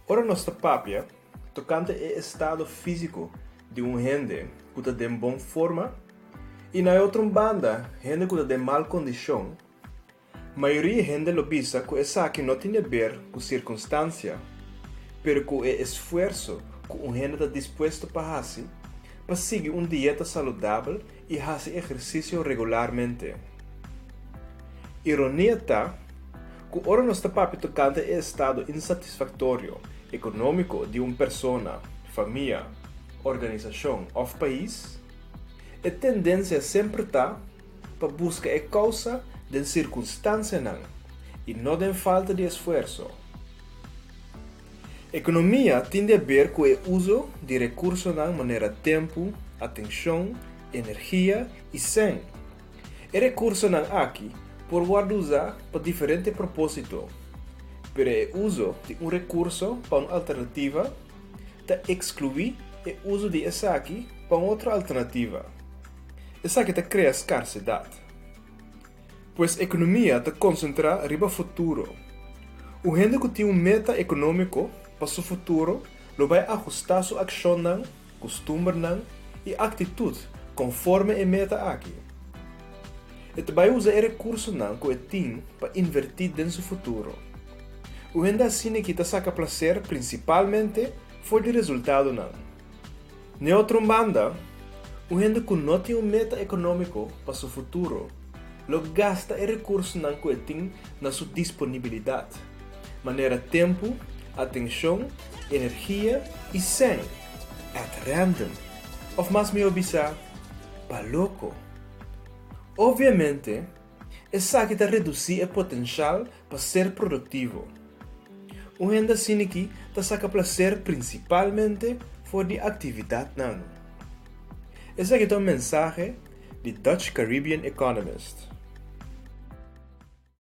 Ora nos ta papia tokante e estado físiko di un hende ku ta den bon forma i na e otro banda hende ku ta den mal kondishon, mayoria hende lo bisa ku esaki no tin di aber ku sirkunstansia, pero ku e esfuerso ku un hende ta dispuesto pa hasi pa sigui un dieta saludabel i hasi ehersisio regularmente. Ironia ta ku ora nos ta papia tokante e estado insatisfaktorio ekonómiko di un persona, famia, organisashon òf pais, e tendensia semper ta pa buska e kousa den sirkunstansianan i no den falta di esfuerso. Ekonomia tin di aber ku e uso di rekursonan manera tempu, atenshon, energia i sèn. E rekursonan aki por wòrdu usá pa diferente propósito, pero e uso di un rekurso pa un alternativa ta ekskluí e uso di esaki pa un otro alternativa. Esaki ta krea skarsedat. Pues ekonomia ta konsentrá riba futuro. Un hende ku tin un meta ekonómiko pa su futuro lo bai ahustá su akshonnan, kustumbernan i aktitut konforme e meta aki. E ta bai usa e rekursonan ku e tin pa invertí den su futuro. Un hende asin'aki ta saka plaser prinsipalmente for di resultadonan. N'e otro un banda, un hende ku no tin un meta ekonómiko pa su futuro lo gasta e rekursonan ku e tin na su disponibilidat, manera tempu, atenshon, energia i sèn, at random, òf mas mihó bisá, pa loko. Obviamente, esaki ta redusí e potenshal pa ser produktivo. Un hende asin'aki ta saka plaser prinsipalmente for di aktividatnan. Esaki ta un mensahe di Dutch Caribbean Economist.